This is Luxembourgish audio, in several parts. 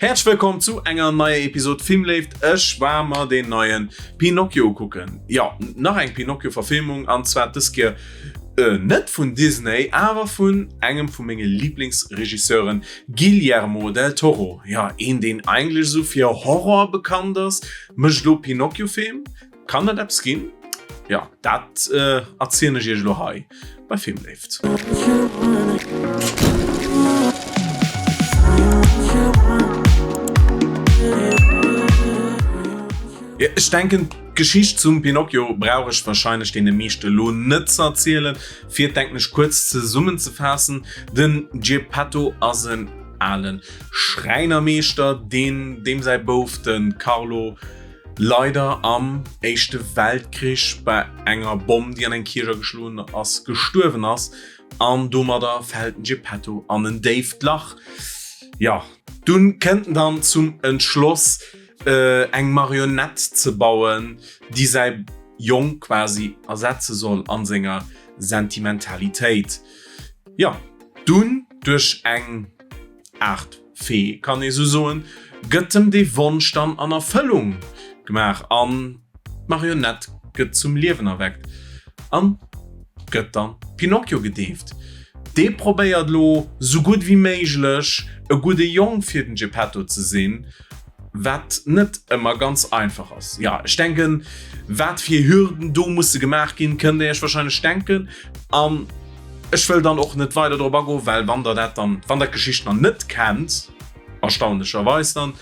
Häerzlech wëllkomm zu enger neier Episode Filmléift. Ech war mer deen neien Pinocchio kucken. Jo, nach eng Pinocchio-Verfilmung an zwar dës Kéier net vun Disney, awer vun engem vu menge Liblingsregisseuren, Guillermo del Toro. Jo, een deen eigentlech esou fir Horror bekannt ass, mécht elo Pinocchio-Film. Kann dat eppes ginn? Jo, dat erzielen ech iech elo hei bei Filmléift. Ech denken d'Geschicht zum Pinocchio brauch ech wahrscheinlech deene meeschte lo net ze erzielen. Fir et denken ech kuerz zesummenzefaassen, Den Geppetto ass en ale Schräinermeeschter, deen deem säi Bouf de Carlo leider am Éischte Weltkrich bei enger Bomm, déi an eng Kierch ageschloen ass, gestuerwen ass an domadder fält den Geppetto an en déift Lach. Jo, dunn kënnt en dann zum Entschloss, eng Marionett ze bauen, déi säi Jong quasi ersetze soll an senger Sentimentalitéit. Jo, dunn duerch eng Aart Fee, kann ee sou soen, gëtt em dee Wonsch dann an Erfëllung gemaach an d'Marionett gëtt zum Liewen erweckt an gëtt dann Pinocchio gedeeft. Dee probéiert elo sou gutt wéi méiglech e gudde Jong fir den Geppetto ze sinn, wat net ëmmer ganz einfach ass. Jo, ech denken, wat fir Hürden do musse gemaach ginn, kënnt der iech wahrscheinlech denken an Ech wëll dann och net weider drop agoen, well wann der dat dann, wann der d'Geschicht nach net kennt, erstaunlecherweis dann,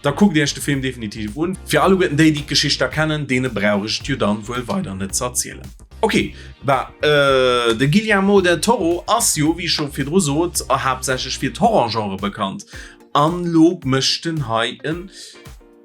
da kuckt iech de Film definitiv un. Fir alleguerten déi, déi d'Geschicht da kennen, deene brauch ech et jo dann wuel weider net ze erzielen. Ok, bah, de Guillermo del Toro ass jo, wéi ech scho virdru sot, haaptsächlech fir d'Horrorgenre bekannt an lo mécht en hei en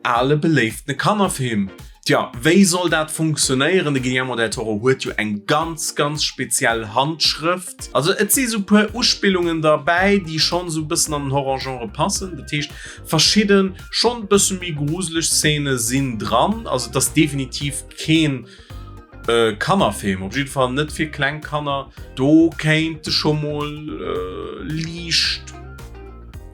Ale beléiftene Kannerfilm. Tja, wéi soll dat funktionéieren? De Guillermo del Toro huet jo eng ganz, ganz speziell Handschrëft. Also et si sou puer Uspillungen derbäi, déi schonn sou bëssen an den Horrorgenre passen. Dat heescht, verschidde schonn bësse méi gruseleg Szene sinn dran. Also et ass definitiv keen Kannerfilm, op jidde Fall net fir kleng Kanner. Do kéinte scho mol liicht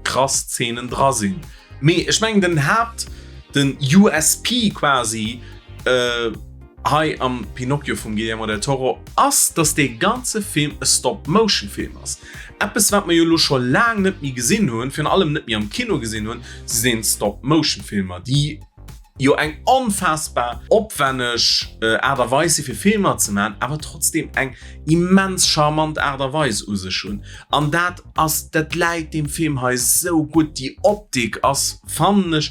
krass Szenen dra sinn. Mee ech mengen den Haapt, den USP quasi hei am Pinocchio vum Guillermo del Toro ass, dass dee ganze Film e Stop-Motion-Film ass. Eppes wat mer jo elo scho laang net méi gesinn hunn, virun allem net méi am Kino gesinn hunn, sinn Stop-Motion-Filmer, déi jo eng onfaassbar opwänneg Aart a Weis si fir Filmer ze man, awer trotzdem eng immens charmant Aart a Weis u sech hunn. An dat ass, dat läit deem Film hei sou gutt. Déi Optik ass, fannen ech,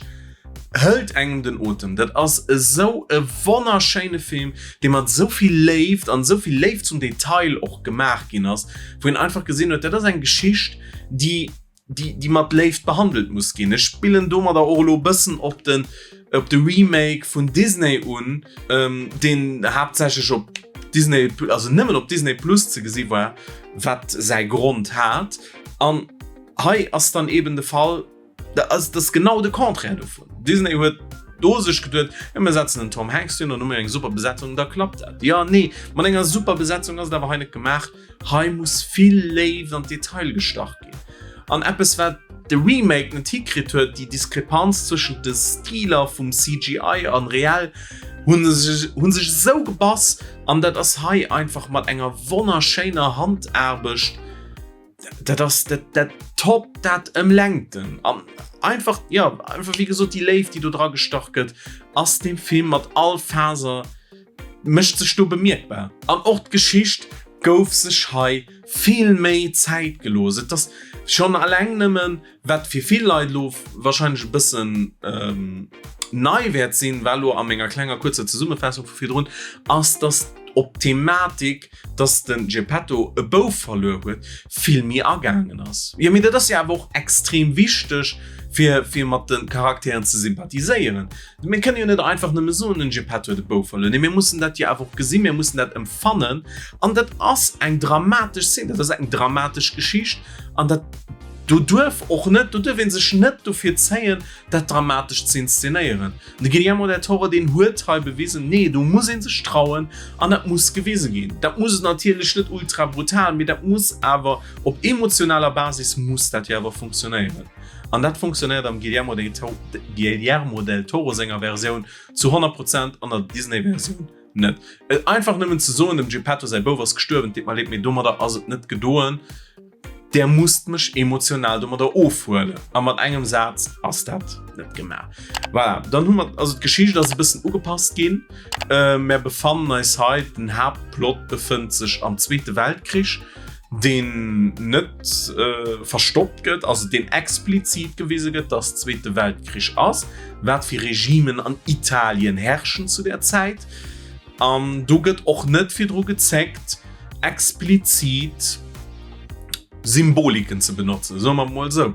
hëlt engem den Otem. Dat ass esou e wonnerschéine Film, dee mat esou vill Léift an esou vill Léift zum Detail och gemaach ginn ass, wou een einfach gesinn huet, dat ass eng Geschicht, déi déi, déi mat Léift behandelt muss ginn. Ech spillen domadder och elo e bëssen op den, op de Remake vun Disney un, ähm, deen haaptsächlech op Disney, also nëmmen op Disney Plus ze gesi war, wat säi Grond hat. An hei ass dann eben de Fall, da ass das genau de Contraire dovun. Disney huet do sech geduet, ja, mir setzen den Tom Hanks hin, dann hu mir eng super Besetzung, da klappt dat. Ja, nee, mat enger super Besetzung ass et awer hei net gemaach. Hei muss vill Léift an d'Detail gestach ginn. An eppes wat de Remake net hikritt huet, déi Diskrepanz zwëschent de Stiler vum CGI an reell hunn sech esou gebass an dat ass hei einfach mat enger wonnerschéiner Handaarbecht, dat ass dat dat top dat ëm Längten an einfach jo einfach wéi gesot déi Léift déi do dra gestach gëtt ass dem Film mat all Faser mécht sech do bemierkbar. An och d'Geschicht gouf sech hei vill méi Zäit gelooss. Et ass schonn alleng nëmmen, wat fir vill Leit elo warscheinlech e bëssen nei wäert sinn, war elo a menger klenger kuerzer Zesummefaassung vu virdrun, ass, dass op d'Thematik, dass de Geppetto e Bouf verluer huet, vill méi agaangen ass. Jo, mee dat ass jo awer och extrem wichteg, fir fir mat de Charakteren ze sympathiséieren. Mir kënne jo net einfach nëmme soen, den Geppetto huet e Bouf verluer. Nee, mir mussen dat jo awer och gesinn, mir mussen dat empfannen. An dat ass eng dramatesch Szen, dat ass eng dramatesch Geschicht. An dat, do duerf och net, do duerf ee sech net dofir zéien, dat dramatesch ze inszenéieren. De Guillermo del Toro, deen huet hei bewisen, nee, do muss ee sech trauen an dat muss gewise ginn. Dat muss natierlech net ultra brutal, mee dat muss awer op emotionaler Basis muss dat jo awer funktionéieren. An dat funktionéiert am Guillermo del Guillermo del Toro senger Versioun zu 100 Prozent, an der Disney-Versioun net. Et einfach nëmmen ze soen, dem Geppetto säi Bouf ass gestuerwen, deet mer leed, mee domadder ass et net gedoen. Där musst mech emotional domadder ofhuelen. A mat engem Saz ass dat net gemaach. Voilà, dann hu mer, also d'Geschicht ass e bëssen ugepasst ginn. Mär befannen eis hei, den Haaptplot befënnt sech am Zweete Weltkrich, deen net verstoppt gëtt, also deen explizit gewise gëtt, dass Zweete Weltkrich ass, wat fir Regimen an Italien herrschen zu där Zäit. An do gëtt och net virdru gezéckt, explizit Symboliken ze benotzen, soe mer emol esou.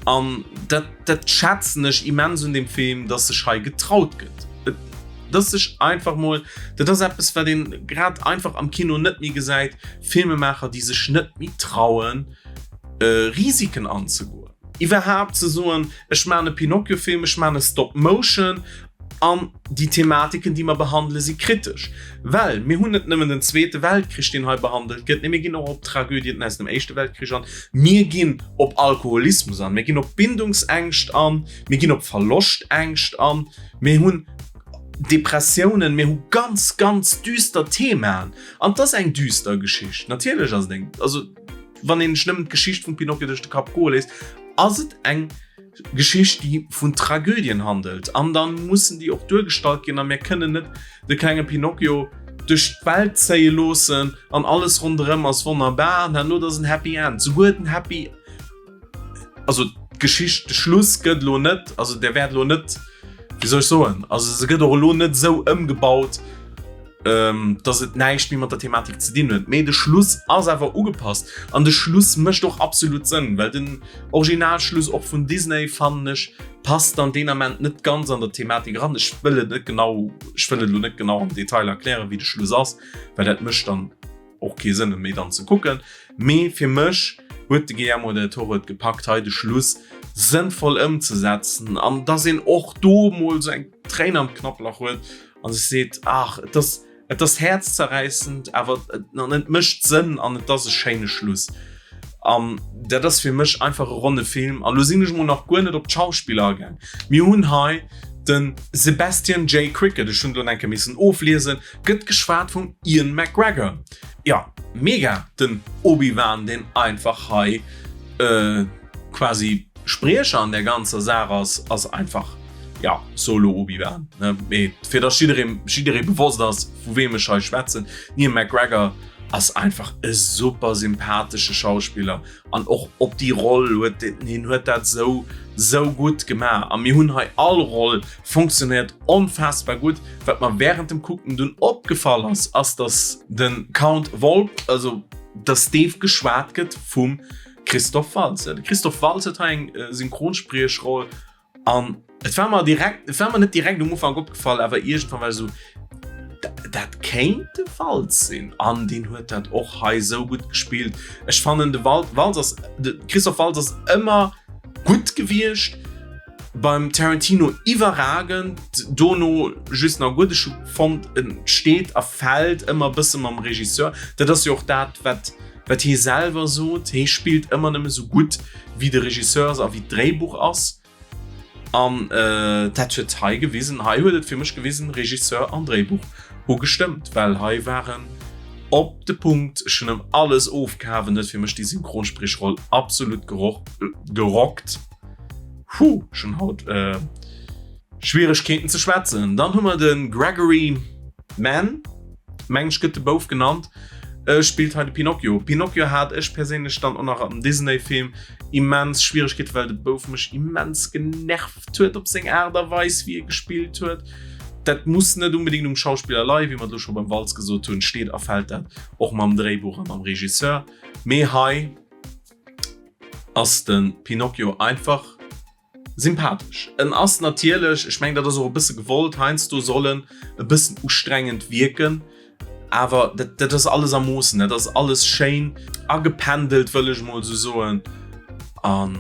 An dat, dat schätzen ech immens un deem Film, dass sech hei getraut gëtt. Dass sech einfach mol, dat ass eppes, wat een grad einfach am Kino net méi gesäit, Filmemaacher, déi sech net méi trauen, Risiken anzegoen. Iwwerhaapt ze soen, ech maachen e Pinocchio-Film, ech maachen e Stop-Motion an déi Thematiken, déi mer behandelen, si kritesch. Well mir hunn net nëmmen den Zweete Weltkrich, deen hei behandelt gëtt, nee, mir ginn och op Tragödien aus dem Éischte Weltkrich an, mir ginn op Alkoholismus an, mir ginn op Bindungsängscht an, mir ginn op Verloschtängscht an, mir hunn Depressiounen, mir hu ganz, ganz düster Themaen. An et ass eng düster Geschicht, natierlech ass et eng, also wann een sech nëmmen d'Geschicht vum Pinocchio duerch de Kapp goe léisst, ass et eng Geschicht, déi vun Tragödien handelt. An da mussen déi och duergestallt ginn. A mir kënnen net de klenge Pinocchio duerch d'Welt zéie loossen an alles ronderëm ass wonnerbar an herno ass en Happy End. Souguer den Happy, also d'Geschicht, de Schluss gëtt elo net, also der wäert elo net, wéi soll ech soen, also se gëtt och elo net esou ëmgebaut, dass et näischt méi mat der Thematik ze dinn huet. Mee de Schluss ass awer ugepasst an de Schluss mécht och absolut Sënn, well den Originalschluss och vun Disney, fannen ech, passt dann deen Ament net ganz an der Thematik eran. Ech wëll et net genau, ech wëll et elo net genau am Detail erklären, wéi de Schluss ass, well dat mécht dann och kee Sënn, e méi dann ze kucken. Mee fir mech huet de Guillermo del Toro et gepackt, hei de Schluss sënnvoll ëmzesetzen an dass een och do mol esou eng Tréin am Knapplach huet an sech seet, ach, et ass, et ass häerzzerräissend, awer et, et mécht Sënn an et ass e schéine Schluss. An dat ass fir mech einfach e ronne Film. A lo sinn ech mol nach guer net op d'Schauspiller agaang. Mir hunn hei de Sebastian J. Cricket, ech hunn et lo eng Kéier missen ofliesen, gëtt geschwat vum Ian McGregor. Jo, mega, den Obi-Wan, deen einfach hei quasi Spriecher an der ganzer Saach ass, ass einfach, jo, Solo Obi-Wan, ne? Mee fir dass jidderee jidderee bewosst ass, vu weem ech hei schwätzen, den Ian McGregor ass einfach e super sympathesche Schauspiller an och op déi Roll huet hien huet dat sou sou gutt gemaach a mir hunn hei all Roll funktionéiert onfassbar gutt. Wat mer während dem Kucken dunn opgefall ass, ass dass de Count Volp, also dass dee geschwat gëtt vum Christoph Waltz. De Christoph Waltz huet hei eng Synchronspriechroll an et war mer direkt, et war mer net direkt um Ufank opgefall, awer iergendwann war ech esou, dat kéint de Waltz sinn an deen huet dat och hei esou gutt gespillt. Ech fannen de Waltz ass, de Christoph Waltz ass ëmmer gutt gewiescht. Beim Tarantino iwwerragend, dono just nach gutt. Ech hu fonnt en steet a fält ëmmer e bësse mam Regisseur. Dat ass jo och dat wat wat hie selwer sot, hie spillt ëmmer nëmme sou gutt wéi de Regisseur ass a wéi d'Dréibuch ass. An dat huet hei gewisen, hei huet et fir mech gewisen, Regisseur an Dréibuch hu gestëmmt, well hei waren op de Punkt, ech hunn ëm alles ofkaf, en huet fir mech déi Synchronspriechroll absolut gerockt. Huh, schon haut äh, Schwieregkeeten ze schwätzen. Dann hu mer de Gregory Mann, meng ech gëtt de Bouf genannt, äh, spillt hei de Pinocchio. Pinocchio hat ech perséinlech dann och nach am Disney-Film immens Schwieregkeeten, well de Bouf mech immens genervt huet op seng Aart a Weis, wéi e gespillt huet. Dat muss net unbedingt um Schauspiller leien, wéi mer et elo scho beim Waltz gesot hunn, steet a fält dat och mam Dréibuch a mam Regisseur. Mee hei ass de Pinocchio einfach sympathesch. En ass natierlech, ech mengen dat ass och e bësse gewollt, heiansdo soll en e bëssen ustrengend wierken, awer dat dat ass alles a Moossen, dat ass alles schéin agependelt, wëll ech emol esou soen. An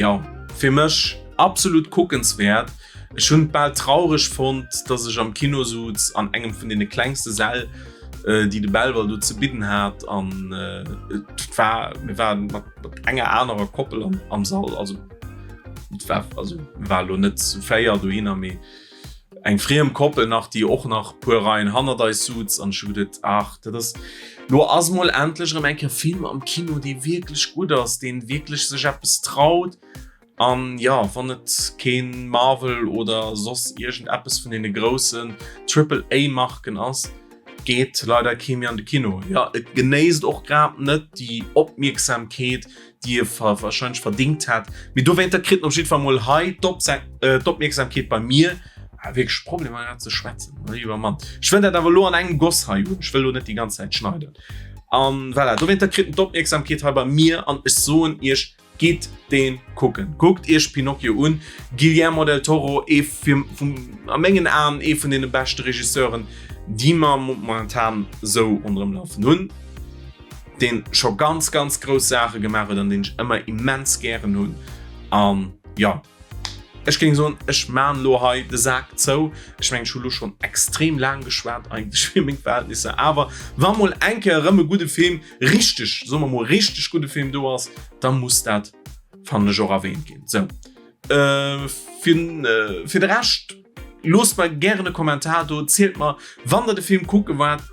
jo, fir mech absolut kuckenswäert. Ech hunn et bal traureg fonnt, dass ech am Kino souz an engem vun deene klengste Säll, déi de Belval do ze bidden hat, an et war, mir waren mat enger anerer Koppel am Sall, also. Et war, also war elo net zu 4 dohinner, mee eng friem Koppel nach, déi och nach puer Reien hannert eis suz an ech hu geduet, ach dat ass, lo ass mol endlech erëm eng Kéier Film am Kino, dee wierklech gutt ass, dee wierklech sech eppes traut. An jo, wann et keen Marvel oder soss iergend eppes vun deene groussen Triple A Marken ass, geet leider kee méi an de Kino. Jo, et genéisst och grad net déi Opmierksamkeet, déi e wahrscheinlech verdingt hätt. Mee dowéinter kritt en op jiddwer Fall mol hei d'Opmierksamkeet bei mir. Ah, wierklech Problemer grad ze schwätzen, liewer Mann. Ech wëll dat awer elo an engem Goss hei hunn. Ech wëll elo net déi ganz Zäit schneiden. An voilà, dowéinter kritt en d'Opmierksamkeet hei bei mir an ech soen iech, Gitt deen kucken. Kuckt iech Pinocchio un. Guillermo del Toro, ee fir, vum, a mengen Aen ee vun deene beschte Regisseuren, déi mer momentan esou ronderëm lafen hunn, deen scho ganz, ganz grouss Saache gemaach huet an deen ech ëmmer immens gären hunn. An jo. Ech géing soen, ech maan elo hei de Sak zou. Ech mengen, ech hu lo schonn extrem laang geschwat eigentlech fir meng Verhältnisser. Awer wa mol eng Kéier erëm e gudde Film, richteg, soe mer mol richteg gudde Film do ass, da muss dat, fannen ech, och erwähnt ginn. Sou, fir, fir de Rescht, loosst mer gären e Kommentar do, zielt mer, wann der de Film kucke waart,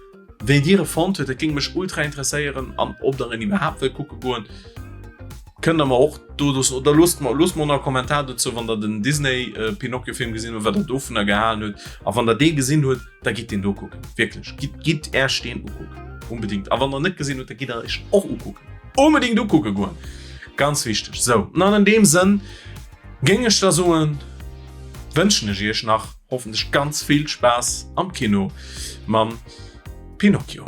Wéi dir e fonnt huet, dat géing mech ultra interesséieren an ob der en iwwerhaapt wëllt kucke goen, kënnt der mer och do loossen oder loosst mer loosst mer och nach e Kommentar dozou, wann der den Disney Pinocchio Film gesinn hutt, wat der dovunner gehalen hutt a wann der dee gesinn hutt, da gitt deen do kucken, wierklech, gitt gitt äerch deen ukucken, unbedingt a wann der net gesinn hutt, da gitt der iech och ukucken, unbedingt ukucke goen, ganz wichteg. Sou, an an deem Sënn géing ech da soen, wënschen ech iech nach. Hoffentlech ganz vill Spaass am Kino mam Pinocchio.